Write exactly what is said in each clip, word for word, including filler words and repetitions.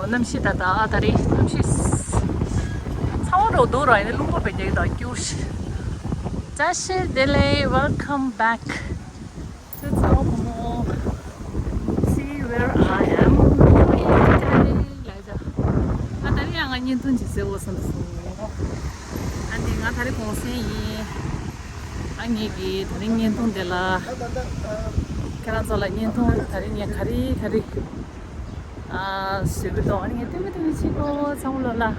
གནམ་གཤིས་ད་ད་ཨ་ད་རེད། གནམ་གཤིས་ཚ་བ་རོ་འདུག་ར། ཡིན་ན་རླུང་པོ་བེད་རྒྱག་དང་སྐྱུར་ཤི། བཀྲ་ཤིས་བདེ་ལེགས། Welcome back to ཚ་བ་བུ་མོ། See where I am today. ལ་ཡ། ཨ་ད་རེད་ཡ། ང་བརྙན་ཐུང་ཅིག་བཟོས་འོ་བསམ་སོང་། ཨ་ནི་ང་ད་རེས་གུང་སེང་ཡིན། ཨ་ངེད་ཀྱི་ད་རིང་བརྙན་ཐུང་དེ་ལ། ཁྱེད་རང་ཚོ་ལ་བརྙན་ཐུང་ད་རིང་ངས་ག་རེ་ག་རེ་ཨ་བཟོས་ཀྱི་འདུག་ཨ་ངས་སྟོན་གི་སྟོན་གི་བྱེད་དོ། ཚང་མ་ལོ་ལ་ཨ་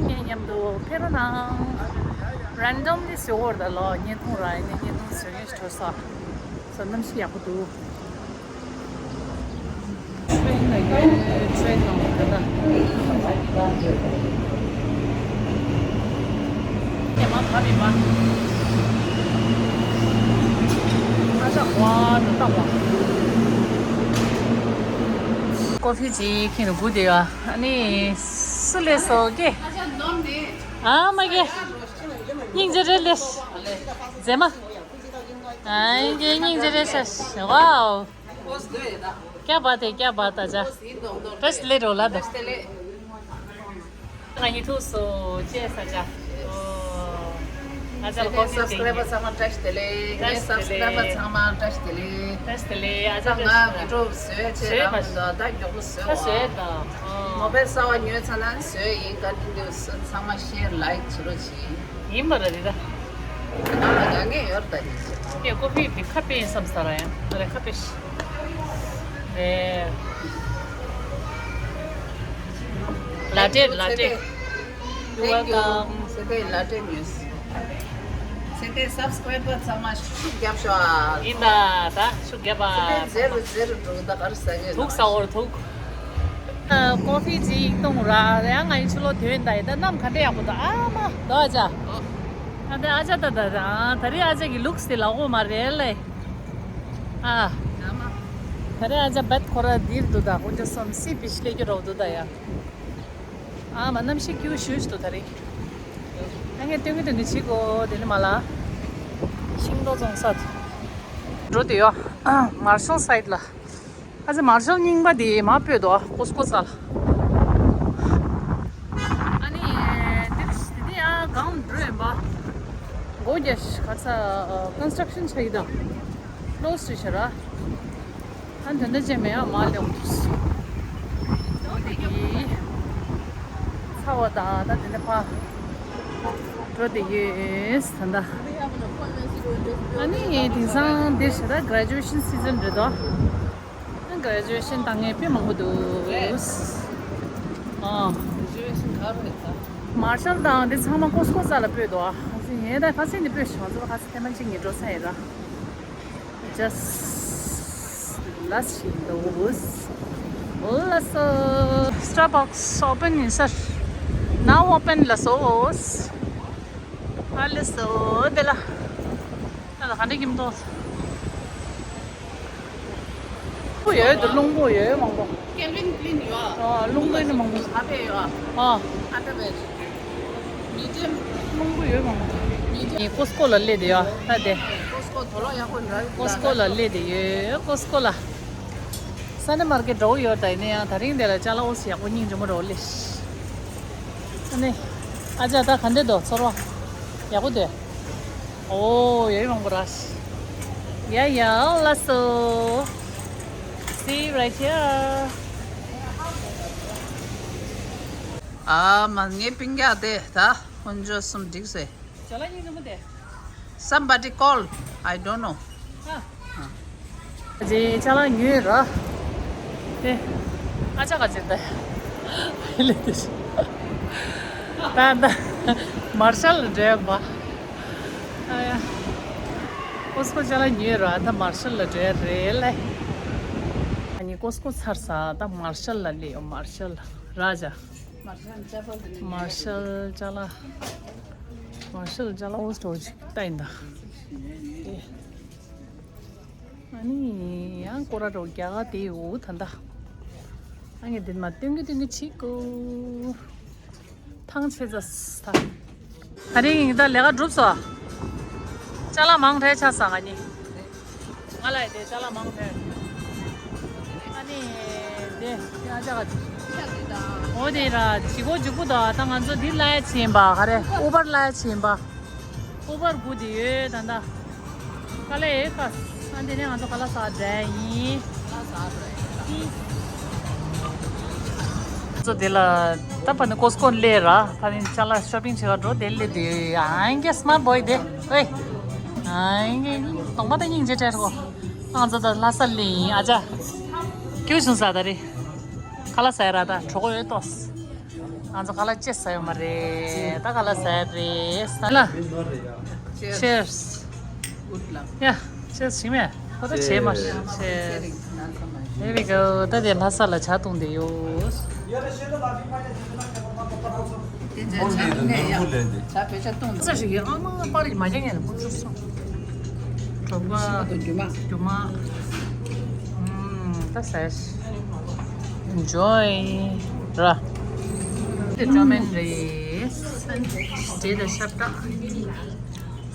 ངའི་མཉམ་དུ་ཕེབས་རོགས་གནང་། Randomly བཟོས་འོར་ད་ལོ། བརྙན་ཐུང་ར་ཡིན་ན་བརྙན་ཐུང་བཟོས་ངེས་ཞིག་གྲོལ་ས་སོ། གནམ་གཤིས་ཡག་པོ་འདུག་ཀོ་ཕི་ཅིག་ཁྱེར་ནས་སྒུག་བསྡད་ཡོད། ཨ་ནི་སུ་ལས་སོ་ཀེ། ཨ་མ་ཀེ། སྙིང་རྗེ་རེད་ལས། མཛེས་མ། ཨ་ཡིན་གྱི་སྙིང་རྗེ་རེད་ཤག་ཝའོ། ཀྱ་བ་དེ་ཀྱ་བ་ད་ཅ། བཀྲ་ཤིས་བདེ་ལེགས་རོ་ལ་དོ། ང་གཉིས་ཐུག་སོ་ཅེ་ས་ཅ། ཨ་ཅག་ལ་ཀོ་ཕི་སབ་སི་ཀ་རའི་བར་ཚང་མ་བཀྲ་ཤིས་བདེ་ལེགས། ངའི་སབ་སི་ཀ་རའི་བར་ཚང་མ་བཀྲ་ཤིས་བདེ་ལེགས། བཀྲ་ཤིས་བདེ་ལེགས། ཨ་ཅག་ད་ང་བི་ཌི་ཡོ་བཟོས་བྱས་རང་མི་འདུག་ད་མགྱོགས་པོ་བཟོས་ད་བཟོས་དང་། མོ་བའི་གསར་པ་ཉོས་ཚར་ན་བཟོས་ཡིན། བཀའ་དྲིན་དེ་ཚང་མ་ཤེར་ལའིག་བྱེད་རོགས་བྱེད། ཡིན་པ་ར་རི་ད། ང་ལ་ཡ་ངས་ཡོད་ད་ནི། ངས་ཀོ་ཕི་འདི་ཁ་དཔེ་ཡིན་བསམ་ས་ར་ཡང་ང་རེ་ཁ་དཔེ་ཤི། རེད། ལ་ཏྲེ་ལ་ཏྲེ། Thank you. Welcome. ཚེ་འདས་ལ་ཏྲེ་ཉོས། ཚེ་འདས་སབ་སི་ཀ་རའི་བར་ཚང་མ་ཤུགས་ཤུགས་རྒྱབ་ཤོག་ཨ། ཡིན་ད་ད་ཤུགས་རྒྱབ་ཨ། ཚེ་འདས་ཛེ་རོ་ཛེ་རོ་འགྲོ་ད་གར་ཟ་གི་དུག་ཟ་འོར་དུག་ཀོ་ཕི་ཅིག་བཏུང་ར། ཡང་ང་ཡི་ཆུ་ལོག་དོན་ད་ཡི་ད་གནམ་ག་འདྲ་ཡག་པོ་འདུག་ཨ་མ་དོ་ཨ་ཅག་ཨ་ད་ཨ་ཅག་ད་ད་ད་ཨ་ད་རེས་ཨ་ཅག་གི་ལུགས་དེ་ལག་འོག་མ་རེད་ལེ། ཨ་ད་རེས་ཨ་ཅག་བད་ཁོ་ར་འདིར་འདུག་ད་ཁོ་ཅག་སོམ་སི་བིཤ་ལེ་གི་རོགས་འདུག་ད་ཡ། ཨ་མ་གནམ་གཤིས་སྐྱིད་པོ་ཞེ་པོ་ཞིག་འདུག་ད་རེས། ཨ་ངས་སྟོན་གི་སྟོན་གི་བྱེད་དགོས་དེ་ནི་མ་ལ། ཤིང་ཏོག་བཙོང་ས་དེ། འགྲོ་དེ་ཡོད། མར་ཤལ་སའིད་ལ། ཨ་ཙི་མར་ཤལ་རྙིང་པ་དེ་མ་སྤོས་དོ་ཀོ་སི་ཀོ་ས་ལ། ཨ་ནི་དེ་དེ་ཡང་གང་འགྲོ་ཡིན་པ། སྒོ་རྒྱག་ག་ས་ཀོན་སི་ཊྲག་ཤན་བྱ་ཡི་དང་། ཀློ་སི་བྱ་ར། ཨ་འདི་འདྲ་ཅན་མེད་ཡ་མ་ལེའུ་འདུག་འོ་དེ་གི་ཚ་བ་དང་ད་དེ་འདྲ་ཕ་འགྲོ་དེ་ཡོད་ད་ད། ཨ་ནི་དེང་སང་འདིར་ཞེ་དྲག་གྷ་རེ་ཇུ་ཨེ་ཤན་སི་ཛན་རེད་དོ། ཨ་གྷ་རེ་ཇུ་ཨེ་ཤན་བཏང་མཁན་དཔེ་མང་པོ་འདུག་ཨ་མར་ཤལ་དང་འདི་ཚང་མ་ཀོ་སི་ཀོ་ས་ལ་སྤོས་འདུག་ཨ་ངས་ད་ཁ་སང་འདི་སྤོས་ཤག་ང་ཚོ་ཁ་སང་ཐེངས་མ་གཅིག་ངས་འགྲོ་ས་ཡིན་ར། Just let's see those. Let's uh, Starbucks open ཡིན་ས། Now open ལ་སོ། ཨ་ལེ་སོ་དེ་ལ། ཨ་ལ་ག་འདྲ་གྱིན་འདུག་ཡོད་དུ་རླུང་པོ་ཡོད་མང་པོ། Calvin Klein ཡོད། ཨ་རླུང་པོ་ནི་མང་པོ། ཨ་ཕ་ཡོད། ཨ་ཨ་ད་བས། མི་ཇེམ། རླུང་པོ་ཡོད་མང་པོ། མི་ཇེམ། ཀོ་སི་ཀོ་ལ་སླེབས་དེ་ཡོད་ད་དེ། ཀོ་སི་ཀོ་དོ་ལོ་ཡག་པོ་འདྲ། ཀོ་སི་ཀོ་ལ་སླེབས་དེ་ཡོད་ཀོ་སི་ཀོ་ལ། སན་ཌེ་མར་ཀེཊ་འགྲོ་ཡོད་ད་ཡིན་ན་ཡང་ད་རིང་དེ་ལ་ཅ་ལག་ཨོ་སི་ཡག་པོ་སྙིང་རྗེ་མོ་འགྲོ་ལེ། ཨ་ནི། ཨ་ཅག་ད་ག་འདྲ་འདུག་ཚོར་བ། ཡག་པོ་འདུག་ཨོ་ཡ་ཡི་མང་པོ་ར། ཡ་ཡ་ལ་སོ། See right here. ཨ་མ་ངའི་པིང་ཀ་དེ་ད་ཁོང་ཚོ་གསུམ་འགྲིག་སེ། ཅ་ལག་གཉིས་ནུ་མོ་དེ། Somebody call. I don't know. ཨ། ཨ་ཅེ་ཅ་ལག་ཉོས་ར། དེ། ཨ་ཅག་ག་ཅེ་ད། ལེ་དེ། ད་ད། མར་ཤལ་ལ་འགྲོ་བ། ཨ་ཡ། ཀོ་སི་ཀོ་ཅ་ལག་ཉོས་ར་ད་མར་ཤལ་ལ་འགྲོ་རེད་ལེ། ཨ་ནི་ཀོ་སི་ཀོ་ཚར་ས་ད་མར་ཤལ་ལ་སླེབས་ཡོད་མར་ཤལ་ལ་ར་ཅ། མར་ཤལ་ཅ་ལག་མར་ཤལ་ཅ་ལག་ཨོ་སི་ཊོར་ཅིག་ལྟ་ཡིན་ད། ཨ་ནི་ཡང་སྐོར་ར་རོགས་རྒྱག་ག་དེ་འོ་ད་ད། ཨ་ངས་འདི་མ་སྟོན་གི་སྟོན་གི་བྱེད་དགོས། ཐང་ཆད་ཙ་ད། ད་རིང་ད་ལས་ཀ་གྲུབ་སོང་། ཅ་ལག་མང་དྲགས་ཆགས་སོང་ང་གཉིས། ང་ལ་དེ་ཅ་ལག་མང་དྲགས། ཨ་ནི་དེ་དེ་ཨ་ཅག་ག་ཅིག་ཤ་དེ་དང་ འོ་དེ་ར་ཇི་གོ་ཇི་གུ་དོ། ད་ང་ཚོ་འདི་ལ་ཡ་ཕྱིན་པ། ག་རེ། ཨུ་བར་ལ་ཡ་ཕྱིན་པ། ཨུ་བར་སྒུག་དེ་ཡོད་ད་ད། ཁ་ལག་ཡོད་ཁ། ཨ་འདི་ནས་ང་ཚོ་ཁ་ལག་ཟ་འགྲོ་ཡིན། ང་ཚོ་དེ་ལ་ད་ཕ་ནི་ཀོ་སི་ཀོ་སླེབས་ར། ཕ་ནི་ཅ་ལག་ཤོ་པིང་བྱེད་ག་འགྲོ། དེ་སླེབས་དེ་ཡོད། ཨང་ཀེ་སི་མར་བྷོ་ཡི་དེ། ཨེ། ཨང་ཀེ་གདོང་པ་ད་སྙིང་རྗེ་སྤྲད་གོ། ང་ཚོ་ད་ལྷ་ས་སླེབས་ཡིན། ཨ་ཅག་ཁྱོད་བྱུང་ས་ད་རེད། ཁ་ལག་ཟ་ཡ་ར། ད་གྲོད་ཁོག་ཡོད་ཏོ། ང་ཚོ་ཁ་ལག་ཅི་ཟ་ཡོད་མ་རེད། ད་ཁ་ལག་ཟ་ཡ་རེད། ཟ་ལ། Cheers. Good luck. Yeah, cheers. ཞིམ་མེད་ཁོ་ད་བྱེད་མ། Cheers. There we go. ད་དེ་ལྷ་ས་ལ་ཇ་བཏུང་དེ་ཡོད། དེ་ཇ་ཆ་ནས་ཡ། ཇ་བོད་ཇ་བཏུང་། ས་ཞིག་གི་ཨ་མ་པར་མ་རྒྱག་ཡ་ནི་ཁོ་ཚོ་སོང་། གྲོད་པ། རྒྱུ་མ། རྒྱུ་མ། ཨུམ། ད་ཟས། Enjoy ར། དེ་ཅོ་མེན་རེད། དེ་ད་ཤབ་ཏ།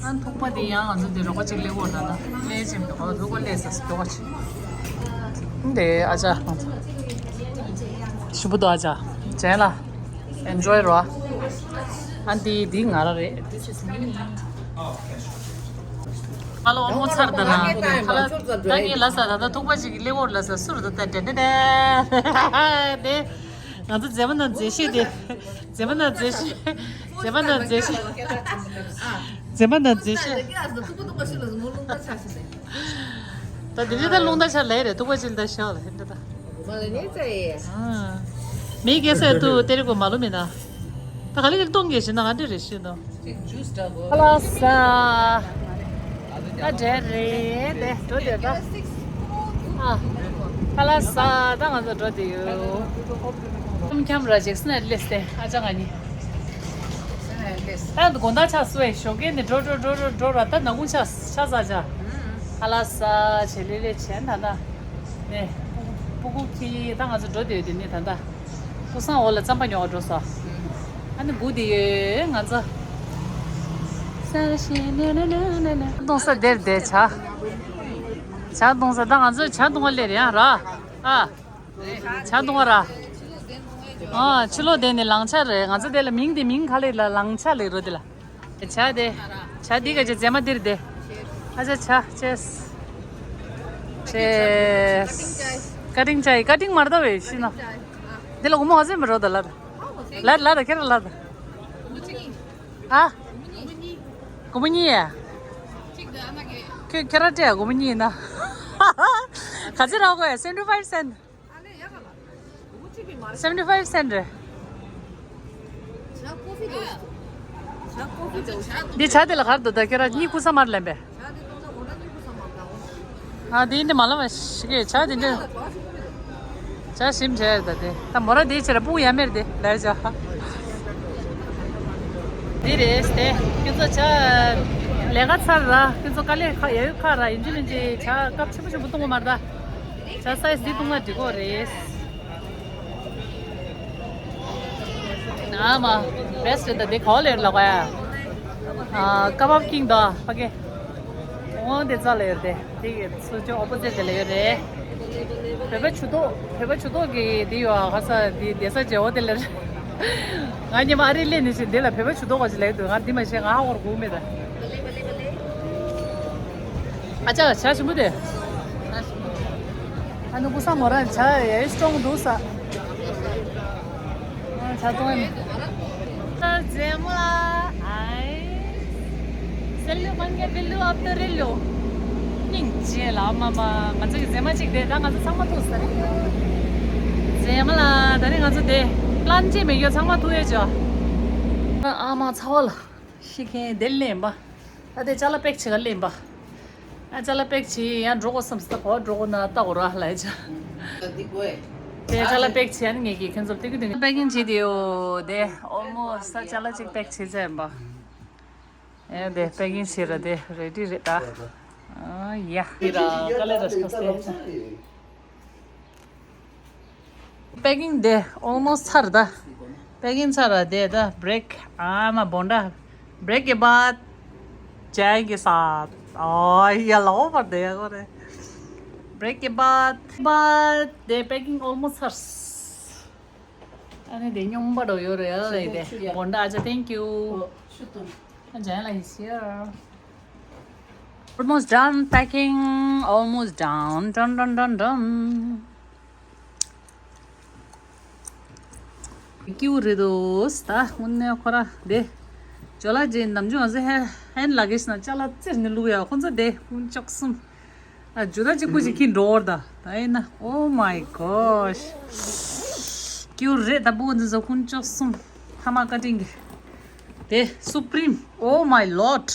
ཨ་ཐུག་པ་དེ་ཡང་ང་ཚོ་དེ་རོགས་པ་གཅིག་སླེབས་འོ་ན་ད་སླེབས་ཅིང་འགྲོ་བ་ཐུག་པ་སླེབས་ས་རོགས་པ་གཅིག་དེ་ཨ་ཅག་ཞུ་བུ་དོ་ཨ་ཅག་ཇན་ལ། Enjoy རོ། ཨ་འདི་འདི་ང་ར་རེད། This is me. ཧ་ལོ་ཨོ་མོ་ཚར་ད་ར། ཧ་ལ་ད་ངས་ལ་ས་ད་ད་ཐུག་པ་ཅིག་སླེབས་འོ་ལ་ས་སུར་ད་ད་དེ་དེ་དེ། ང་ཚོ་མཛེས་མ་ན་མཛེས་ཤེས་དེ། མཛེས་མ་ན་མཛེས་ཤེས། མཛེས་མ་ན་མཛེས་ཤེས། མཛེས་མ་ན་མཛེས་ཤེས། ད་དེ་རིང་ད་རླུང་རྟ་ཆ་ལས་རེད། ཐུག་པ་ཅིག་ད་ཤག་ལ་ཧེ་འདྲ་ད། མ་ལ་ནས་ཙེ། མི་སྐད་ས་ཐུ་ཏེ་རི་གོ་མ་ལུ་མི་ན། ད་ག་ལེ་ག་ལེ་གཏོང་གེ་ཞིག་ན་ང་འདྲ་རེ་ཤི་ནོ། ཁ་ལག་ཟ། ད་འདྲ་རེད་དེ་འགྲོ་དེ་ད། ཨ། ཁ་ལག་ཟ་ད་ང་ཚོ་འགྲོ་དེ་ཡོད། ཁྱམ་ཁྱམ་ར་ཅིག་སི་ནས་ལེས་ཏེ་ཨ་ཅག་ང་གཉིས། ད་དགོང་དག་ཆགས་སུ་བས་ཞོགས་ཀས་ནས་འགྲོ་འགྲོ་འགྲོ་འགྲོ་འགྲོ་ར། ད་ནག་ཁུང་ཆགས་ཆགས་ས་ཆ། ཁ་ལག་ཟ་བྱེད་ལེ་ལེ་བྱས་ད་ད། ནས། སྤུ་གུ་ཁྱི་ད་ང་ཚོ་འགྲོ་དེ་ཡོད་དེ་ནི་ད་ད། སྐུ་སང་འོག་ལ་རྩམ་པ་ཉོ་བ་འགྲོ་སོ། ཨ་ནི་སྒུག་དེ་ཡོད་ང་ཚོ། ས་ཞིག་ནེ་ནེ་ནེ་ནེ་ནེ། གཏོང་ས་དེར་བསྡད་བྱ། ཇ་གཏོང་ས་ད་ང་ཚོ་ཇ་གཏོང་བ་སླེབས་རེད་ཨ་ར། ཨ། ཇ་གཏོང་བ་ར། ཨ་ཕྱི་ལོགས་དེ་ནི་ལང་ཆ་རེད། ང་ཚོ་དེ་ལ་མིང་དེ་མིང་ག་ལེ་ལ་ལང་ཆ་ལེ་རོ་དེ་ལ། ཇ་དེ། ཇ་འདི་ག་ཇ་རྫས་མ་འདིར་དེ། ཨ་ཇ་ཇ་ཅེས། ཅེས། ཀ་ཏིང་ཅའི། ཀ་ཏིང་མར་ད་བས་ཤི་ན། འདི་ལ་གོ་མོ་ཨ་ཟེ་མ་རོ་ད་ལ་ད། ལ་ད་ལ་ད་ཁྱེད་ར་ལ་ད། ཨ། གོ་མོ་གཉིས་ཡ། ཁྱོད་ཁྱེད་ར་སྤྲད་གོ་མོ་གཉིས་ཡིན་ན། ག་ཚོད་རག་གོ་ཡ། seventy five cent། Seventy five cent རེད། འདི་ཇ་དེ་ལ་གར་འདུག་ད་ཁྱེད་རང་གཉིད་ཁུག་ས་མར་ལེན་པས། ཨ་འདི་འདི་མ་ལ་མ་ཞིག་གི་ཇ་དེ་འདི། ཇ་ཞིམ་བྱས་ད་དེ་ད་མོ་ར་དེའི་ཕྱིར་སྤུ་ཡ་མེར་དེ་ལས་ཇ། འདི་རེད་དེ་ཁྱེད་ཚོ་ཇ་ལས་ཀ་ཚར་ར། ཁྱེད་ཚོ་དཀའ་ལས་ཁག་ཡ་ཡོད་ཁག་ར་ཡིན་གཅིག་མིན་གཅིག་ཇ་ཀབ་ཆེན་པོ་ཆེན་པོ་བཏུང་གོ་མར་ད། ཇ་སའི་སི་འདི་བཏུང་ན་འགྲིག་གོ་རེད། ཨ་མ། བེ་སི་ཊི་ད་དེ་ག་བ་ལེར་ལ་ག་ཡ། ཨ་ཀ་བབ་ཀིང་ད་ཕ་གི། འོང་དེ་རྩ་ལ་ཡོད་དེ། དེ་གི་སུ་ཅོ་ཨོ་པོ་ཛིཊ་དེ་ལ་ཡོད་རེད། བོད་པ་ཆུ་ཏོག་བོད་པ་ཆུ་ཏོག་གི་དེ་ཡོད་ཨ་ཁ་ས་དེ་བསྡད་ས་བྱེད་འོ་དེ་ལེར། ང་ཉི་མ་ཨ་རི་སླེབས་ནས་ཤི་འདི་ལ་བོད་པ་ཆུ་ཏོག་ག་ཅི་ལེགས་འདུག་ང་འདི་མ་ཤེས་ང་ཧ་གོ་ར་གོ་མེད་ད། ཨ་ཅག་ཇ་ཞིམ་པོ་དེ། ཨ་ནུ་ཀུ་ས་མོ་རང་ཇ་ཡའི་སི་ཊོང་འདུག་ས། ཇ་གཏོང་ཡིན། རྫས་མ་ཨའི། སེ་ལུ་མན་གེ་བི་ལུ་ཨབ་ཏུ་རི་ལུ། སྙིང་རྗེ་ལ་མ་མ་ང་ཚོ་གི་རྫས་མ་གཅིག་དེ་ད་ང་ཚོ་ཚང་མ་ཐུག་ས་རེད། རྫས་མ་ལ་ད་རེས་ང་ཚོ་དེ་པི་ལན་ཅི་མེད་ཡོད་ཚང་མ་ཐུག་ཡོད་ཅོ། ཨ་མ་ཚ་བ་ལ། ཤི་མཁན་དེ་ལེན་པ། ད་དེ་ཅ་ལག་པེག་བྱེད་ག་ལེན་པ། ཨ་ཅ་ལག་པེག་བྱེད་ཡང་འགྲོ་དགོས་བསམ་སྟེ་ག་པར་འགྲོ་དགོས་ན་ལྟ་དགོས་ར་ལ་ཡ་ཅ། དེ་ཅ་ལག་པེག་བྱེད་ཡང་ངེད་ཀྱིས་ཁྱེད་ཚོར་སྟེར་གི་འདུག་པེ་ཀིང་བྱེད་དེ་ཡོད་དེ་ཨོལ་མོ་སི་ད་ཅ་ལག་ཅིག་པེག་བྱེད་ཚར་ཡིན་པ། ཨེ་དེ་པེ་ཀིང་བྱེད་ར་དེ་རེ་ཌི་རེད་ད། ཨ་ཡ། དེ་ར་དཀའ་ལས་ར་ཞིག་སྟེ། པེ་ཀིང་དེ་ཨོལ་མོ་སི་ཚར་ད། པེ་ཀིང་ཚར་ར་དེ་ད་བྷི་རེག་ཨ་མ་བོན་ད། བྷི་རེག་གི་བཱད། ཅའི་གི་སཱད། ཨོ་ཡ་ལའོ་བར་དེ་ཡ་གོ་རེ། བྷི་རེག་གི་བཱད། བཱད་དེ་པེ་ཀིང་ཨོལ་མོ་སི་ཚར། ཨ་ནི་དེ་སྨྱོན་པ་འགྲོ་ཡོད་རེད་ལ་དེ་སྒོ་འདྲ་ཨ་ཅག thank you. ཨ་ཅག་ལ་is here. Almost done packing, almost done. Done, done, done, done. ཀྱུ་རེད་དོ། ད་དངོས་གནས་ཁོ་ར་དེ་ཇོ་ལ་ཇེ་ནམ་ཇུ་ང་ཚོ་ཧེ་ཧན་ལ་གེ་ཤི་ན་ཅ་ལག་བཙིར་ནས་བླུག་ཡ་ཁོ་ཚོ་དེ་ཀུན་ལྕོག་གསུམ། ཨ་ཇུ་ད་གཅིག་པུ་ཞིག་གིན་འགྲོ་བར་ད་ད་ཡིན་ན། Oh my gosh. ཀྱུ་རེད་ད་བུ་འདི་ཚོ་ཀུན་ལྕོག་གསུམ། ཕ་མ་བཀའ་དྲིན་གྱིས། དེ་སུ་པྲིམ། Oh my lord.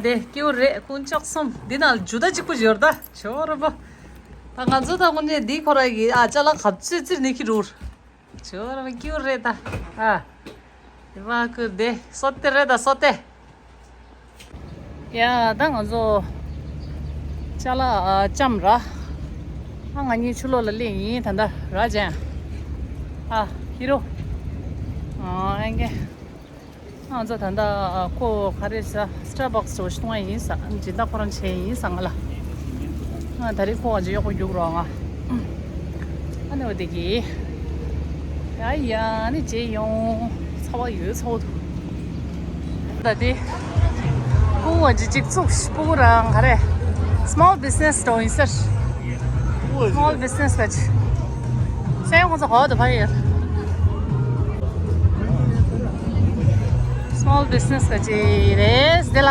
དེ་ཀྱུ་རེད་ཀུན་ལྕོག་གསུམ། འདི་ནང་ཇུ་ད་གཅིག་པུ་ཡོད་ད། ཇོ་ར་བུ། ད་ང་ཚོ་ད་དངོས་གནས་འདི་ཁོ་ར་གི་ཨ་ཅ་ལག་ག་ཚོད་བཙིར་ནས་ཁྱེར་འགྲོ། ཇོ་ར་བུ་ཀྱུ་རེད་ད། ཨ། དེ་བ་ཀུ་དེ་སོ་ཏེ་རེད་ད་སོ་ཏེ། ཡ་ད་ང་ཚོ་ཅ་ལག་ཨ་ལྕམ་ར། ཨ་ང་གཉིས་ཕྱི་ལོགས་ལ་སླེབས་ཡིན་ད་ལྟ་ར་ཅན། ཨ་ཧི་རོ། ཨ་ཨེ་གེ། ང་ཚོ་ད་ལྟ་ཁོ་ག་རེ་ཟ་Starbucks འགྲོ་ཞིག་གཏོང་ཡ་ཡིན་ས་སྦྱིན་བདག་ཁོ་རང་བྱས་ཡིན་ས་ང་ལ། ང་ད་རེས་ཁོ་ང་ཚོ་གཡོག་པོ་རྒྱུགས་རོགས་ང་། ཨ་ནི་འོ་དེ་གི། ཡ་ཡ་ཨ་ནི་རྗེས་ཡོང་། ཚ་བ་ཡོད་ཚ་བ་འདུག་ད་དེ། ཕྲུ་གུ་ཅིག་ཅིག་བཙུགས་ཕྲུ་གུ་རང་ག་རེ། Small business འགྲོ་ཡིན་ཟེར། Small business ག་ཅི། སེམས་ཁོང་ཚོ་གོ་དུ་ཕ་ཡོད། Small business ག་ཅི་རེད་དེ་ལ།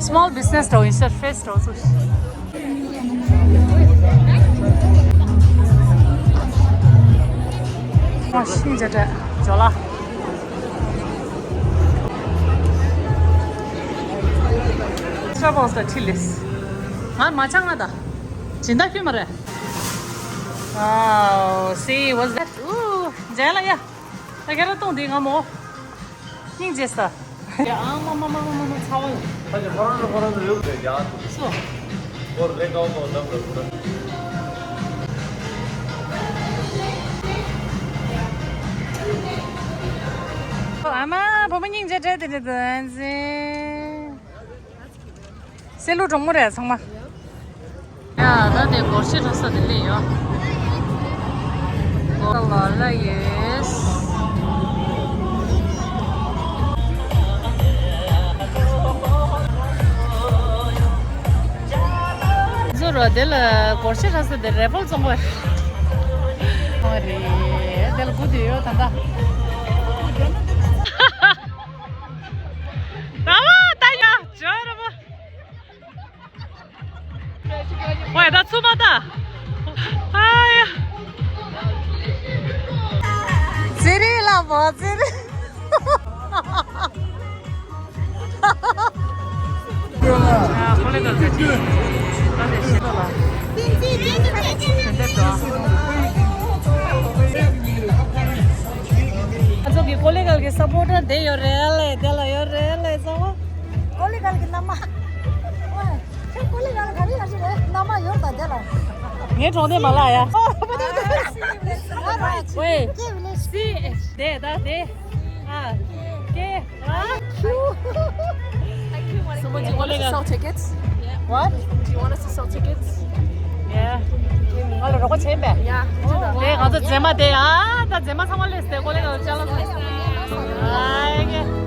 Small business འགྲོ་ཡིན་ཟེར་ཕེས་འགྲོ་ཚུལ། ཨ་ཤིང་ཇ་ཏྲ་ཇོ་ལ། Starbucks ལ་ཁྲིད་ལེས། ང་མ་ཆང་ང་ད། སྦྱིན་བདག་ཁྱོད་མ་རེད། Wow, see, what's that? Ooh, ཇ་ལ་ཡ། ད་ཁྱེད་རང་གཏོང་དེ་ང་མོ། སྙིང་རྗེ་ས། ཡ་ཨ་མ་མ་མ་མ་མ་མ་ཚ་བ་ལ། ད་ཁྱེད་ཁོ་རང་ཁོ་རང་ཡོད་པའི་ཡ། སོ། ཨ་མ་བུ་མོ་སྙིང་རྗེ་བྲལ་དེ་རེད་དོན་ཟིན། སེ་ལུ་གྲོགས་མོ་རེད་ཚང་མ། ཡ་ད་དེ་སྒོར་གཞས་འཁྲབ་ས་དེ་སླེབས་ཡོད། སྒོར་ལ་ལ་ཡེས། ཟུར་བ་དེ་ལ་སྒོར་གཞས་འཁྲབ་ས་དེ་རེ་ཕོལ་བཙོང་གོ། ཨ་རེད་དེ་ལ་སྒུག་བསྡད་ཡོད་ད་ལྟ། ད་བ་ད་ཡ་ཇོ་ར་བ། ཝེ་ད་ཚུ་མ་ད། ཨ་ཡ། ཙི་རི་ལ་བ་ཙི་རི། ཨ་ཁོ་ལེ་གལ་གྱི། ད་ལེ་ཤི་ཏོ་ལ། ང་ཚོ་གི་ཀོ་ལི་གལ་གྱི་སབ་པོར་ཊར་དེ་ཡོད་རེད་ལེ་དེ་ལ་ཡོད་རེད་ལེ་ཚང་མ། ཀོ་ལི་གལ་གྱི་མནའ་མ། ཁྱོད་ཀོ་ལི་གལ་ག་རེ་ཡོད་ཅི་རེད་མནའ་མ་ཡོད་ད་དེ་ལ། ངའི་གྲོང་སྡེ་མ་ལགས་ཡ། ཝེ། སི། དེ་ད་དེ། ཨ། ཀེ། ཨ། ཁྱུ། Someone, do you want us to sell tickets? What? Do you want us to sell tickets? Yeah. ང་ལ་རོགས་པ་བྱེད་པས། Yeah, we do that. དེ་ང་ཚོ་རྫས་མ་དེ་ཨ་ད་རྫས་མ་ཚང་མ་ལས་དེ་ཀོ་ལི་གལ་ཅ་ལག་ཚང་མ། ཨ་ཡེ།